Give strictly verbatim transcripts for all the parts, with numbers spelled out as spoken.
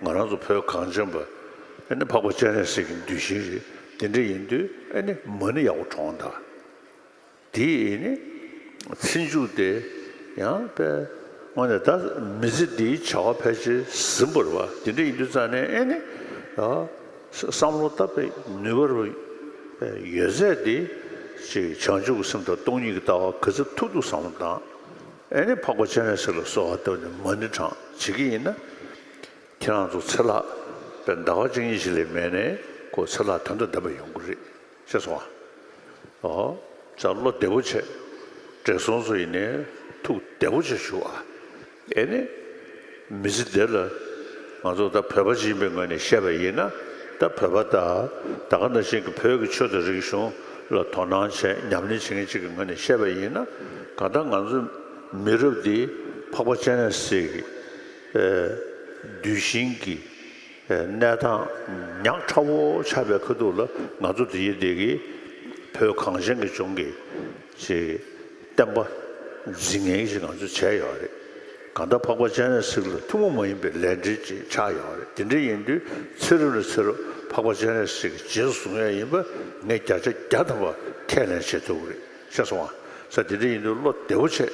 ང་རང་ཚོ་བོད་གངས་ཅན་པ་ཨེ་ནི་འཕགས་པ་སྤྱན་རས་གཟིགས་ཀྱི་གདུལ་ཞིང་རེད། དེ་འདྲ་ཡིན་དུས་ཨེ་ནི་མ་ཎི་ཡག་པོ་བགྲངས་དང་། དེ་ཡིན་ནི་ཚེ་མཇུག་དེ་ཡང་པས་དངོས་གནས་ད་མི་ཚེ་འདིའི་བྱ་བ་ཕལ་ཆེར་ཟིན་པ་རེད་པ། དེ་འདྲ་ཡིན་དུས་ཙང་ནས་ཨེ་ནི་ཡ་བསམ་བློ་བཏབ་པའི་ནུས་པ་རུ་ཡོད་ཚད་དེ་ཅིག་བྱང་ཆུབ་ཀྱི་སེམས་དང་སྟོང་ཉིད་ཀྱི་ལྟ་བ་ག་ཚོད་ཐུབ་ཐུབ་བསམ་བློ་བཏང་། ཨེ་ནི་འཕགས་པ་སྤྱན་རས་གཟིགས་ལ་གསོལ་བ་བཏབ་ནས་མ་ཎི་བགྲངས་བྱེད་ཀྱི་ཡིན་ན། ཁྱེད་རང་ཚོ་ཚེ་ལྷག་པའི་ཟླ་བ་གཅིག་གཉིས་ཤིག་ལས་མེད་ནས་ཁོ་ཚེ་ལྷག་དོན་དང་ལྡན་པ་ཡོང་གི་རེད། ཤེས་སོང་ཨ། ཨོ། ཅག་བློ་བདེ་པོ་བྱས། བགྲེས་སོང་ཚོ་ཡིན་ནའི་ཐུགས་བདེ་པོ་བྱས་བཞུགས་ཨ། ཨེ་ནི། མི་ཚེ་འདི་ལ་ང་ཚོ་ད་བོད་པ་ཅིག་ཡིན་པའི་ངོས་ནས་བཤད་པ་ཡིན་ན། ད་བོད་པ་དང་ད་ག་ནང་བཞིན་གྱི་བོད་ཀྱི་ཆོས་དང་རིག་གཞུང་ལ་དོ་སྣང་བྱས་ཉམས་ལེན་བྱེད་མཁན་ཅིག་གི་ངོས་ནས་བཤད་པ་ཡིན་ན། གང་ལྟར་ང་ཚོ་མི་རབས་འདི་འཕགས་པ་སྤྱན་རས་གཟིགས་ཀྱི་ཨེ་གདུལ་ཞིང་གི་ཨེ་གནས་སྟངས་ཉག་ཕྲ་བོ་ཆགས་པའི་ཁ་ཐུག་ལ་ང་ཚོ་འདི་ཡི་འདི་གི་བོད་གངས་ཅན་གྱི་ལྗོངས་ཀྱི་ཅིག་བསྟན་པ་འཛིན་མཁན་ཞིག་ང་ཚོས་བྱས་ཡོད་རེད། གང་ལྟར་འཕགས་པ་སྤྱན་རས་གཟིགས་ལ་ཐུན་མོང་མ་ཡིན་པའི་ལས་འབྲེལ་ཅིག་ཆགས་ཡོད་རེད། དེ་འདྲ་ཡིན་དུས་ཚེ་རབས་ནས་ཚེ་རབས་འཕགས་པ་སྤྱན་རས་གཟིགས་ཀྱི་རྗེས་སུ་བཟུང་ཡ་ཡིན་པ་ངས་བརྒྱ་ཆ་བརྒྱ་ཐམ་པ་ཁས་ལེན་བྱེད་ཐུབ་ཀྱི་རེད། ཤེས་སོང་ཨ། ས་དེ་འདྲ་ཡིན་དུས་བློ་བདེ་བོ་བྱས།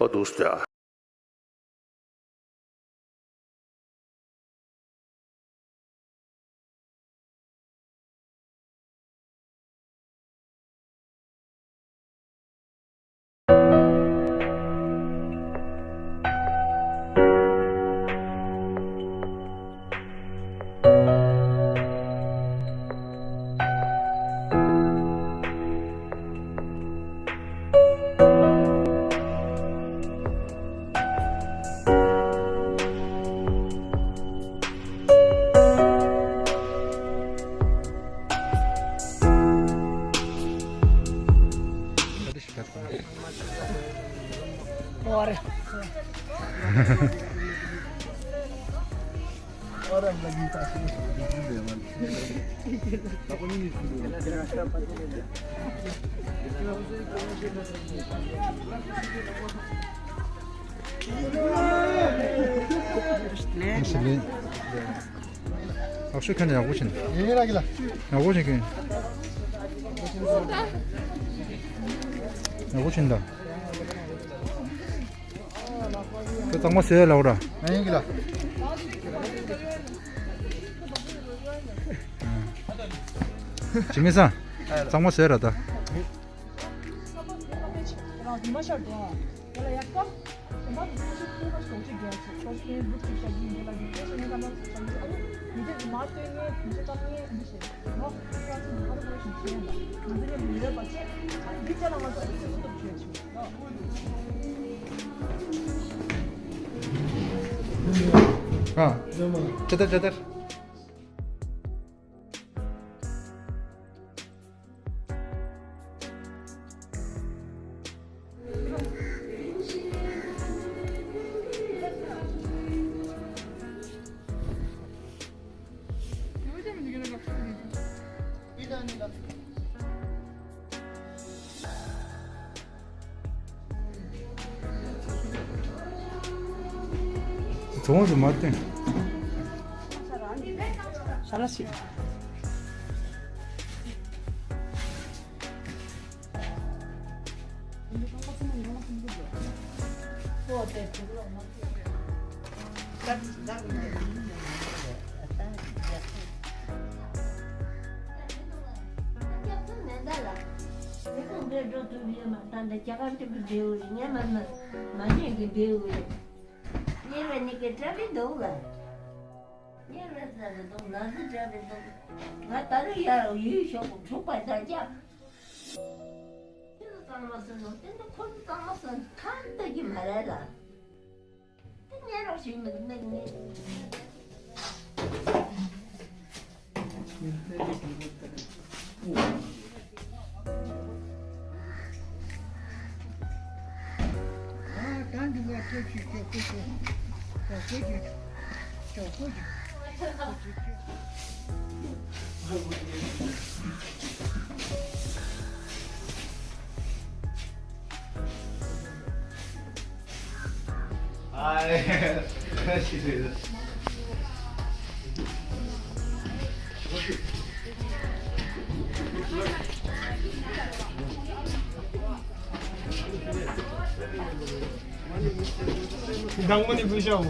ཨོ་འདུག་སེ་ཨ། ཨ་ཤུ་ཁ་ནས་ཡག་པོ་ཕྱིན། ཡག་པོ་ཕྱིན་གིན། ཡག་པོ་ཕྱིན་ད། ཁྱོད་གཙང་མ་བཟོས་ལབ་ར། ཨ་ཡིན་གི་ལ། ཇི་མི་སང་། གཙང་མ་བཟོས་ར་ད། ཨ། ཇི་ལྟར་ཇི་ལྟར། ཚོང་ཟེར་མ་བསྟན། ཤ་ལ་སི། ཁྱེད་ཚོ་གཙང་མ་བཟོས་ནོ་དེ་ནི་ཁོ་ཚོ་གཙང་མ་བཟོས་ནོ་ཐང་ལྟ་གི་མ་རེད་ལ། དེ་ཉན་རོགས་ཞིག་མི་འདུག་མིག་མིག་དང་པོ་ནས་བུ་ཤ་འོ།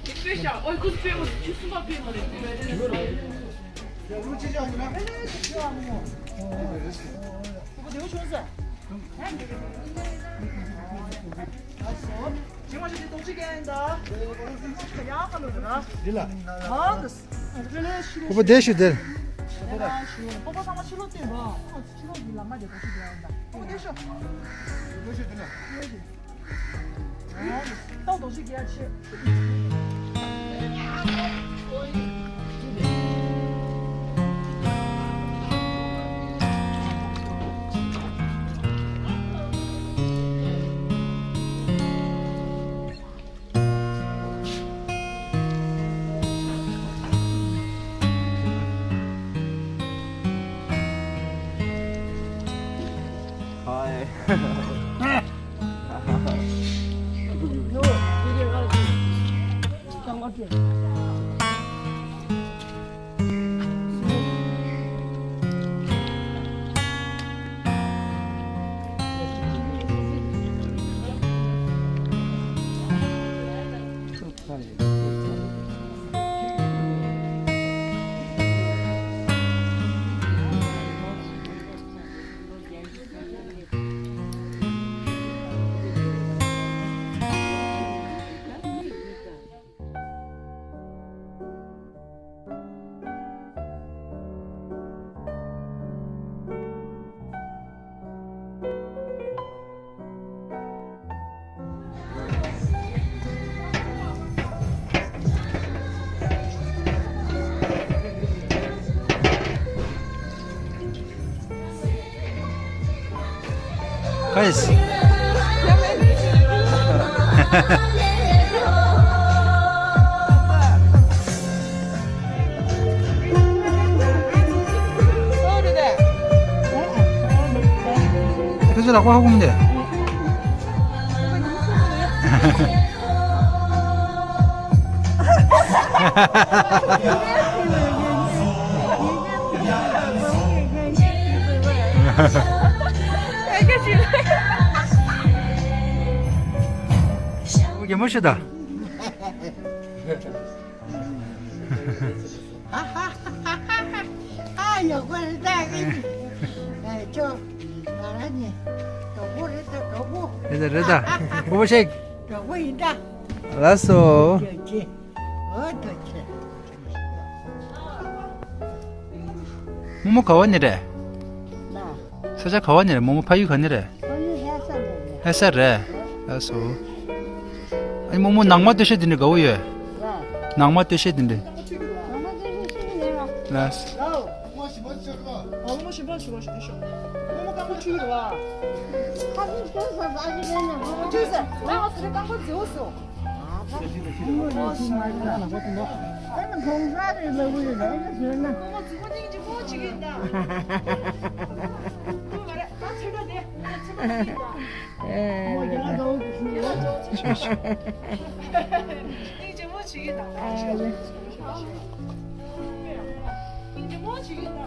དཔེ་ཤ་ཨོ་ཁུ་དཔེ་འོ་ཁུ་སུམ་པ་དཔེ་མ་རེད། དང་པོ་དེ་བོ་བྱུང་ཟེར། ཅི་མ་ཞིག་དེ་ཏོག་ཅིག་གན་ད། ཡག་ག་ལོ་ར། འདི་ལ། ཨ་ད། ཁོ་པ་བསྡད་ཤིག་དེར། ཁོ་པ་ཚང་མ་ཕྱི་ལོགས་བསྟན་པ། ཁོ་ཕྱི་ལོགས་ཀྱི་ལམ་མ་དེ་ཏོག་ཅིག་བསྡད་ཡོང་ད། ཁོ་པ་བསྡད་ཤོག་ཏོག་ཅིག་འདི་ལ། ཏོག་ཏོག་ཅིག་རྒྱལ་ཆེ། Hi. Guys. ཁྱོད་ཚོ་ལག་པ་ཧ་གོ་མི་འདུག་རྒན་མོ་ཤི་ད། ཨ་ཡག་པོ་རེད་ད། ཨེ་ཁྱོད་ང་རང་ནི་གྲོགས་པོ་རེད་ད། གྲོགས་པོ་རེད་ད་རེད་ད། གྲོགས་པོ་ཞིག་གྲོགས་པོ་ཡིན་ད། ལགས་སོ། ཁྱོད་ཀྱིས་འོ་ཐུགས་རྗེ་ཆེ། རྨོ་མོ་ག་བ་ནས་རེད། ན། ས་ཆ་ག་བ་ནས་རེད། རྨོ་མོ་ཕ་ཡུལ་ག་ནས་རེད། ཕ་ཡུལ་ལྷ་ས་ནས་རེད། ལྷ་ས་རེད། ལགས་སོ། ཨ་ནི་རྨོ་མོ་ནང་མ་སྟོད་གཞས་དེ་འདྲ་དགའ་བོ་ཡོད། ལ། ནང་མ་སྟོད་གཞས་དེ་འདྲ། ནང་མ་སྟོད་གཞས་ཤེས་ཀྱི་མེད་པ། ལགས་སོ། ཨ་རྨོ་མོ་ཞིམ་པ་ཞིག་རོགས་ཞུ་ཤོག་རྨོ་མོ་རྐང་པ་འཁྲུད་ཡོད་པ། ཁ་ཚིག་ཐོས་སོང་། ཨ་ཅེ་ལན་ནས་རྨོ་མོ་འཁྲུད་ཟེར། ང་ང་ཚོ་རེ་རྐང་པ་མཛེས་པོ་བཟོ།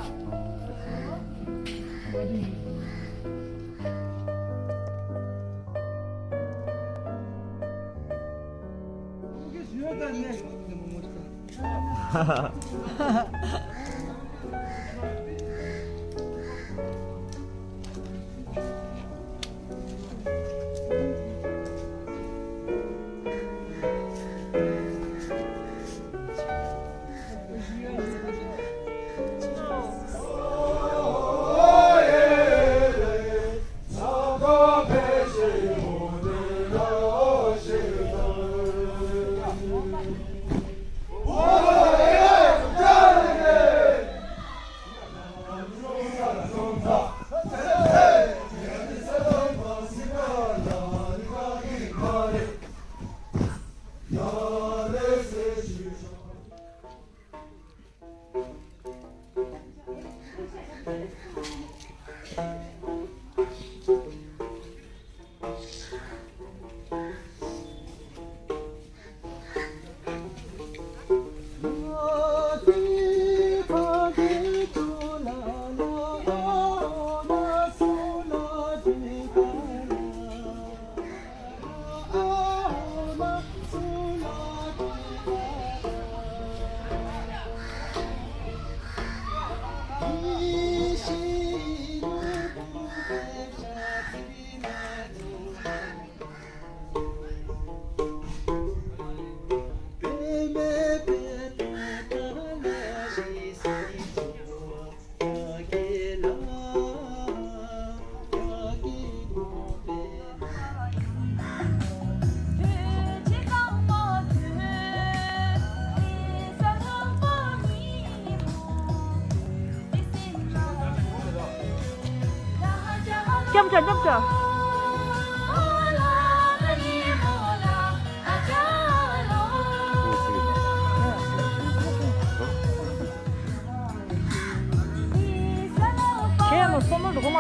སྐྱབས་འགྲོ། སྐྱབས་འགྲོ། ཁྱེད་ལ་སོ་མ་འགྲོ་གོ་མ།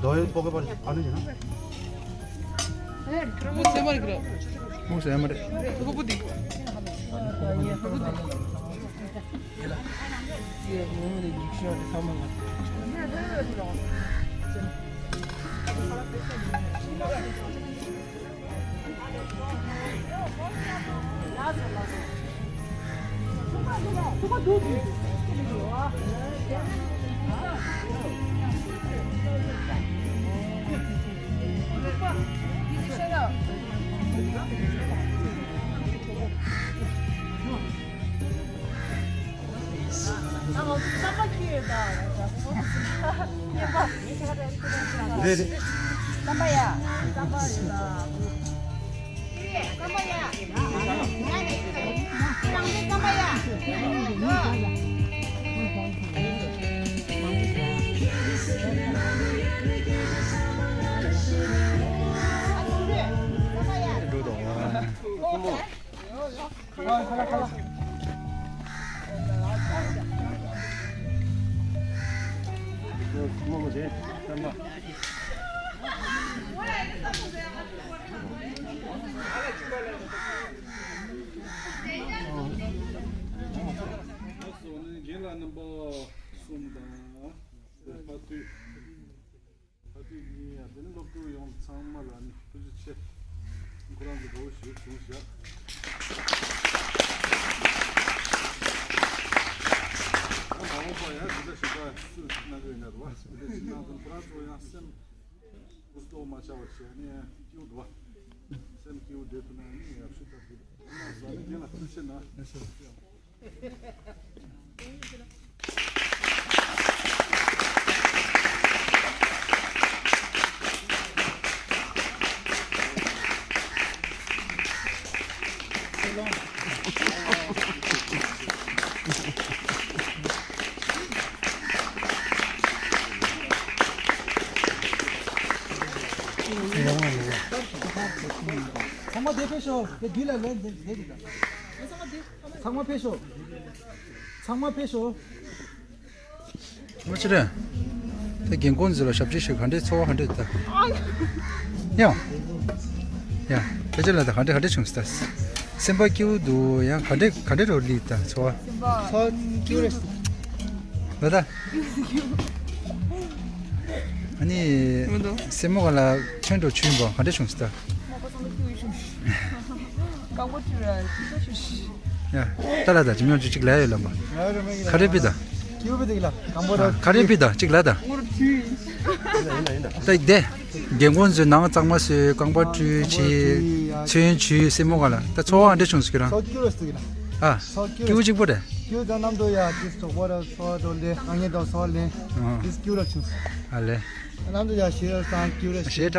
རྡོ་ཡི་པོ་ཀེ་པར་ཨ་ནི་ཡིན་ན། ཁོ་སེ་མ་རེད་ཁྱོད། ཁོ་སེ་མ་རེད། ཁོ་པོ་དེ། རེད་རེད། འགྲོ་དང་། རྒན་ལགས་རྣམ་པ་གསུམ་དང་། ཕ་དུས། ད་དུས་ཡིན་ཡང་དེ་ནི་སློབ་ཕྲུག་ཡོངས་ཚང་མ་ལ་ནི་ཐུགས་རྗེ་ཆེ། ཁོ་རང་གི་དགའ་བོ་ཞིག་བྱུང་ཤག་ཨ་མ་འོངས་པ་ཡང་འདི་འདྲ་ཞིག་ག་སུ་གནང་གི་ཡོད་ན་རེད་བ། འདི་འདྲ་ཞིག་གནང་དང་ཁོ་རང་ཚོ་ཡང་སེམས་འུ་སྟོ་མ་ཆགས་པ་བྱས་ནས་སྐྱིད་པོ་འདུག་བ། སེམས་སྐྱིད་པོ་བསྡད་ཐུབ་ན་ནི་ཡག་ཤོས་ད་དེ་རེད། ཨ་མ་ཟ་ནི་རྒན་ལ་ཐུགས་རྗེ་ཆེ་གནང་། ཚང་མ་དེ་ཕེབས་ཤོག་དེ་དུས་ལ་ལན་དེ་དེ་དུས་ལ། ཚང་མ་ཕེབས་ཤོག་ཚང་མ་ཕེབས་ཤོག་མ་ཕྱི་རེད། ད་རྒན་ཁོང་ཚོ་ལ་ཞབས་ཕྱི་ཞིག་ག་འདྲའི་ཚོར་བ་ག་འདྲ་ད། ཡ། ཡ། ཕལ་ཆེར་ལ་ད་ག་འདྲ་ག་འདྲ་བྱུང་སོང་ད། སེམས་པ་སྐྱིད་པོ་འདུག་ཡང་ག་འདྲ་ག་འདྲ་རོ་ལི་ད་ཚོར་བ། ཚོར་སྐྱིད་པོ་རེད། ལ་ད། ཨ་ནི། མི་འདུག་སེམས་མོ་ག་ལ་ཁྱོད་འགྲོ་ཆུ་ཡིན་པ་ག་འདྲ་བྱུང་སོང་ད། མ་གོ་སོང་ད་སྐྱིད་པོ་ཡོད་བྱུང་། རྐང་པ་བཀྲུས་ར་སྐྱིད་པོ་བྱུང་། ཡ། ད་ལ་ད་ཅི་མྱོང་ཅི་གཅིག་ལ་ཡོད་ལམ་པ། ཁ་རེ་པི་ད། ཁ་རེ་པི་ད་གཅིག་ལ་ད། ད་དེ། རྒན་ཁོང་ཚོའི་ནང་གཙང་མ་བཟོས་རྐང་པ་བཀྲུས་བྱས། ཚོན་བྱུས་སེན་མོ་ག་ལ་ད་ཚོར་བ་འདྲ་བྱུང་སོང་ཁྱོད་རང་། ཨ། སྐྱིད་པོ་གཅིག་པོ་རེད། ཨ་ལེ། ཞེས་